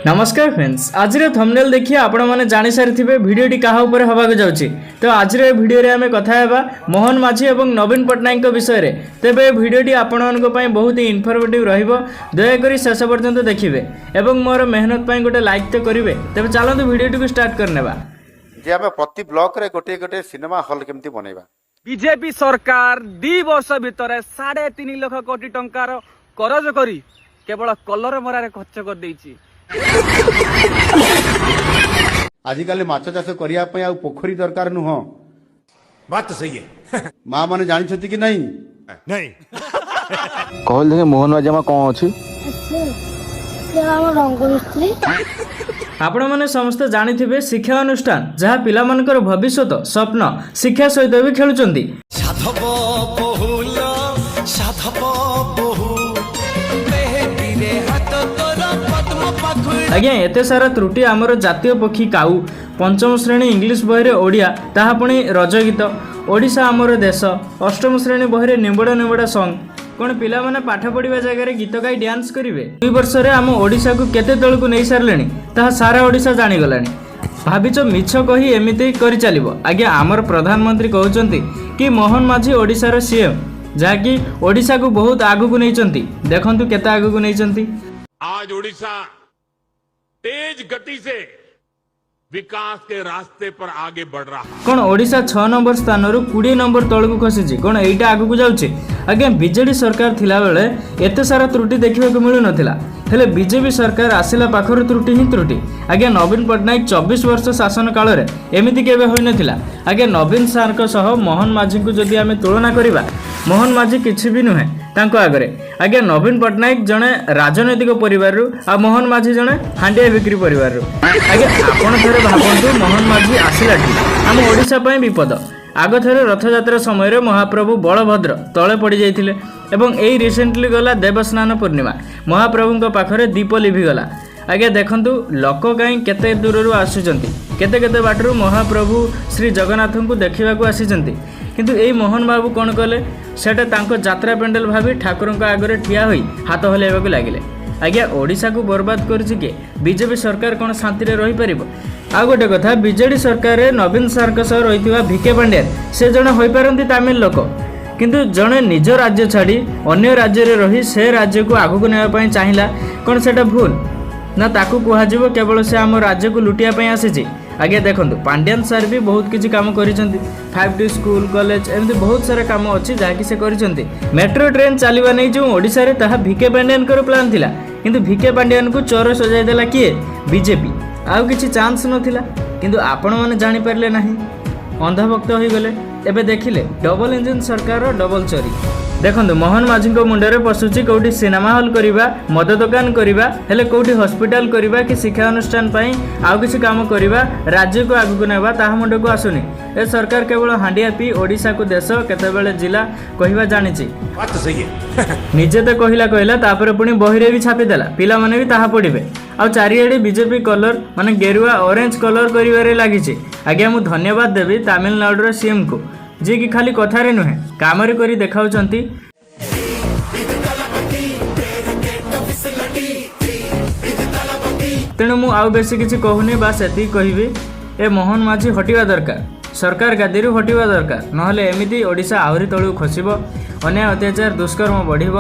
ନମସ୍କାର ଫ୍ରେଣ୍ଡସ୍, ଆଜିର ଥମ୍ବନେଲ୍ ଦେଖି ଆପଣମାନେ ଜାଣିସାରିଥିବେ ଭିଡ଼ିଓଟି କାହା ଉପରେ ହେବାକୁ ଯାଉଛି। ତ ଆଜିର ଏ ଭିଡ଼ିଓରେ ଆମେ କଥା ହେବା ମୋହନ ମାଝୀ ଏବଂ ନବୀନ ପଟ୍ଟନାୟକଙ୍କ ବିଷୟରେ। ତେବେ ଏ ଭିଡ଼ିଓଟି ଆପଣମାନଙ୍କ ପାଇଁ ବହୁତ ଇନଫର୍ମେଟିଭ୍ ରହିବ। ଦୟାକରି ଶେଷ ପର୍ଯ୍ୟନ୍ତ ଦେଖିବେ ଏବଂ ମୋର ମେହନତ ପାଇଁ ଗୋଟେ ଲାଇକ୍ ତ କରିବେ। ତେବେ ଚାଲନ୍ତୁ, ଭିଡ଼ିଓଟିକୁ ଷ୍ଟାର୍ଟ କରିନେବା। ଯେ ଆମେ ପ୍ରତି ବ୍ଲକରେ ଗୋଟିଏ ଗୋଟିଏ ସିନେମା ହଲ୍ କେମିତି ବନେଇବା। ବିଜେପି ସରକାର 2 ବର୍ଷ ଭିତରେ 3.5 ଲକ୍ଷ କୋଟି ଟଙ୍କାର କରଜ କରି କେବଳ କଲର ମରାରେ ଖର୍ଚ୍ଚ କରିଦେଇଛି। ଆଜିକାଲି ମାଛ ଚାଷ କରିବା ପାଇଁ ଆଉ ପୋଖରୀ ଦରକାର ନୁହଁ। बात तो सही है। ମା ମାନେ ଜାଣିଛନ୍ତି କି ନାହିଁ? नहीं। କହିଲେ ଦେଖି, ମୋହନ ମାଝୀ ଆମର କଣ ଅଛି? ସେ ଆମ ରଙ୍ଗ ମିସ୍ତ୍ରୀ। ଆପଣମାନେ ସମସ୍ତେ ଜାଣିଥିବେ, ଶିକ୍ଷା ଅନୁଷ୍ଠାନ ଯାହା ପିଲାମାନଙ୍କର ଭବିଷ୍ୟତ ସ୍ୱପ୍ନ, ଶିକ୍ଷା ସହିତ ବି ଖେଳୁଛନ୍ତି। ସାଧବ ବହୁଲ, ସାଧବ ବହୁ, ମେହେନ୍ଦୀରେ ହାତ ତୋର ପଦ୍ମ ପାଖୁଡ଼ା। ଆଜ୍ଞା, ଏତେ ସାରା ତ୍ରୁଟି। ଆମର ଜାତୀୟ ପକ୍ଷୀ କାଉ, ପଞ୍ଚମ ଶ୍ରେଣୀ ଇଂଲିଶ ବହିରେ ଓଡ଼ିଆ, ତାହା ପୁଣି ରଜ ଗୀତ ଓଡ଼ିଶା ଆମର ଦେଶ, ଅଷ୍ଟମ ଶ୍ରେଣୀ ବହିରେ ନିମ୍ବୁଡ଼ା ନିମ୍ବୁଡ଼ା ସଙ୍ଗ। କ'ଣ ପିଲାମାନେ ପାଠ ପଢ଼ିବା ଜାଗାରେ ଗୀତ ଗାଇ ଡ୍ୟାନ୍ସ କରିବେ? 2 ବର୍ଷରେ ଆମ ଓଡ଼ିଶାକୁ କେତେ ତଳକୁ ନେଇ ସାରିଲେଣି, ତାହା ସାରା ଓଡ଼ିଶା ଜାଣିଗଲାଣି। ଭାବିଛ ମିଛ କହି ଏମିତି କରିଚାଲିବ? ଆଜ୍ଞା, ଆମର ପ୍ରଧାନମନ୍ତ୍ରୀ କହୁଛନ୍ତି କି ମୋହନ ମାଝୀ ଓଡ଼ିଶାର ସିଏମ୍, ଯାହାକି ଓଡ଼ିଶାକୁ ବହୁତ ଆଗକୁ ନେଇଛନ୍ତି। ଦେଖନ୍ତୁ କେତେ ଆଗକୁ ନେଇଛନ୍ତି। आज ओडिशा तेज गति से विकास के रास्ते पर आगे बढ़ रहा है। କ'ଣ ଓଡ଼ିଶା 6 ନମ୍ବର ସ୍ଥାନରୁ 20 ନମ୍ବର ତଳକୁ ଖସିଛି? କ'ଣ ଏଇଟା ଆଗକୁ ଯାଉଛି? ଆଜ୍ଞା, ବିଜେଡି ସରକାର ଥିଲାବେଳେ ଏତେ ସାରା ତ୍ରୁଟି ଦେଖିବାକୁ ମିଳୁନଥିଲା। ହେଲେ ବିଜେପି ସରକାର ଆସିଲା ପାଖରୁ ତ୍ରୁଟି ହିଁ ତ୍ରୁଟି। ଆଜ୍ଞା, ନବୀନ ପଟ୍ଟନାୟକ 24 ବର୍ଷ ଶାସନ କାଳରେ ଏମିତି କେବେ ହୋଇନଥିଲା। ଆଜ୍ଞା, ନବୀନ ସାର୍ଙ୍କ ସହ ମୋହନ ମାଝୀଙ୍କୁ ଯଦି ଆମେ ତୁଳନା କରିବା, ମୋହନ ମାଝୀ କିଛି ବି ନୁହେଁ ତାଙ୍କ ଆଗରେ। ଆଜ୍ଞା, ନବୀନ ପଟ୍ଟନାୟକ ଜଣେ ରାଜନୈତିକ ପରିବାରରୁ ଆଉ ମୋହନ ମାଝୀ ଜଣେ ହାଣ୍ଡିଆ ବିକ୍ରି ପରିବାରରୁ। ଆଜ୍ଞା, ଆପଣ ଥରେ ଭାବନ୍ତୁ, ମୋହନ ମାଝୀ ଆସିଲାଠୁ ଆମ ଓଡ଼ିଶା ପାଇଁ ବିପଦ। ଆଗ ଥରେ ରଥଯାତ୍ରା ସମୟରେ ମହାପ୍ରଭୁ ବଳଭଦ୍ର ତଳେ ପଡ଼ିଯାଇଥିଲେ ଏବଂ ଏଇ ରିସେଣ୍ଟଲି ଗଲା ଦେବସ୍ନାନ ପୂର୍ଣ୍ଣିମା, ମହାପ୍ରଭୁଙ୍କ ପାଖରେ ଦୀପ ଲିଭିଗଲା। ଆଜ୍ଞା ଦେଖନ୍ତୁ, ଲୋକ କାହିଁ କେତେ ଦୂରରୁ ଆସୁଛନ୍ତି, କେତେ କେତେ ବାଟରୁ ମହାପ୍ରଭୁ ଶ୍ରୀ ଜଗନ୍ନାଥଙ୍କୁ ଦେଖିବାକୁ ଆସିଛନ୍ତି। କିନ୍ତୁ ଏଇ ମୋହନ ବାବୁ କ'ଣ କଲେ? ସେଟା ତାଙ୍କ ଯାତ୍ରା ପେଣ୍ଡାଲ ଭାବି ଠାକୁରଙ୍କ ଆଗରେ ଠିଆ ହୋଇ ହାତ ହଲାଇବାକୁ ଲାଗିଲେ। ଆଜ୍ଞା, ଓଡ଼ିଶାକୁ ବର୍ବାଦ କରିଛି କିଏ? ବିଜେପି ସରକାର କ'ଣ ଶାନ୍ତିରେ ରହିପାରିବ? ଆଉ ଗୋଟେ କଥା, ବିଜେଡି ସରକାରରେ ନବୀନ ସାର୍ଙ୍କ ସହ ରହିଥିବା ଭିକେ ପାଣ୍ଡିଆନ, ସେ ଜଣେ ହୋଇପାରନ୍ତି ତାମିଲ ଲୋକ, କିନ୍ତୁ ଜଣେ ନିଜ ରାଜ୍ୟ ଛାଡ଼ି ଅନ୍ୟ ରାଜ୍ୟରେ ରହି ସେ ରାଜ୍ୟକୁ ଆଗକୁ ନେବା ପାଇଁ ଚାହିଁଲା, କ'ଣ ସେଟା ଭୁଲ ନା ତାକୁ କୁହାଯିବ କେବଳ ସେ ଆମ ରାଜ୍ୟକୁ ଲୁଟିବା ପାଇଁ ଆସିଛି? ଆଜ୍ଞା ଦେଖନ୍ତୁ, ପାଣ୍ଡିଆନ ସାର୍ ବି ବହୁତ କିଛି କାମ କରିଛନ୍ତି। 5ଟି ସ୍କୁଲ, କଲେଜ, ଏମିତି ବହୁତ ସାରା କାମ ଅଛି ଯାହାକି ସେ କରିଛନ୍ତି। ମେଟ୍ରୋ ଟ୍ରେନ୍ ଚାଲିବା ନେଇ ଯେଉଁ ଓଡ଼ିଶାରେ, ତାହା ଭିକେ ପାଣ୍ଡିଆନଙ୍କର ପ୍ଲାନ୍ ଥିଲା। କିନ୍ତୁ ଭିକେ ପାଣ୍ଡିଆନକୁ ଚୋର ସଜାଇ ଦେଲା କିଏ? ବିଜେପି। ଆଉ କିଛି ଚାନ୍ସ ନଥିଲା। କିନ୍ତୁ ଆପଣମାନେ ଜାଣିପାରିଲେ ନାହିଁ, ଅନ୍ଧଭକ୍ତ ହୋଇଗଲେ। ଏବେ ଦେଖିଲେ ଡବଲ ଇଞ୍ଜିନ୍ ସରକାରର ଡବଲ ଚୋରି। ଦେଖନ୍ତୁ, ମୋହନ ମାଝୀଙ୍କ ମୁଣ୍ଡରେ ପଶୁଛି କେଉଁଠି ସିନେମା ହଲ୍ କରିବା, ମଦ ଦୋକାନ କରିବା, ହେଲେ କେଉଁଠି ହସ୍ପିଟାଲ କରିବା କି ଶିକ୍ଷା ଅନୁଷ୍ଠାନ ପାଇଁ ଆଉ କିଛି କାମ କରିବା, ରାଜ୍ୟକୁ ଆଗକୁ ନେବା, ତାହା ମୁଣ୍ଡକୁ ଆସୁନି। ଏ ସରକାର କେବଳ ହାଣ୍ଡିଆ ପିଇ ଓଡ଼ିଶାକୁ ଦେଶ, କେତେବେଳେ ଜିଲ୍ଲା କହିବା ଜାଣିଛି। बात तो सही है। ନିଜେ ତ କହିଲା କହିଲା, ତାପରେ ପୁଣି ବହିରେ ବି ଛାପିଦେଲା, ପିଲାମାନେ ବି ତାହା ପଢ଼ିବେ। ଆଉ ଚାରିଆଡ଼େ ବିଜେପି କଲର, ମାନେ ଗେରୁଆ ଅରେଞ୍ଜ କଲର କରିବାରେ ଲାଗିଛି। ଆଜ୍ଞା, ମୁଁ ଧନ୍ୟବାଦ ଦେବି ତାମିଲନାଡୁର ସିଏମ୍କୁ, ଯିଏକି ଖାଲି କଥାରେ ନୁହେଁ, କାମରେ କରି ଦେଖାଉଛନ୍ତି। ତେଣୁ ମୁଁ ଆଉ ବେଶୀ କିଛି କହୁନି, ବାସ୍ ଏତିକି କହିବି, ଏ ମୋହନ ମାଝୀ ହଟିବା ଦରକାର, ସରକାର ଗାଦିରୁ ହଟିବା ଦରକାର। ନହେଲେ ଏମିତି ଓଡ଼ିଶା ଆହୁରି ତଳକୁ ଖସିବ, ଅନ୍ୟାୟ, ଅତ୍ୟାଚାର, ଦୁଷ୍କର୍ମ ବଢ଼ିବ,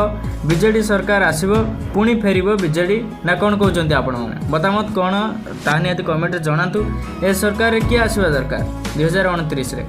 ବିଜେଡ଼ି ସରକାର ଆସିବ, ପୁଣି ଫେରିବ ବିଜେଡ଼ି। ନା କ'ଣ କହୁଛନ୍ତି ଆପଣମାନେ? ମତାମତ କ'ଣ, ତାହା ନିହାତି କମେଣ୍ଟରେ ଜଣାନ୍ତୁ। ଏ ସରକାରରେ କିଏ ଆସିବା ଦରକାର 2029ରେ?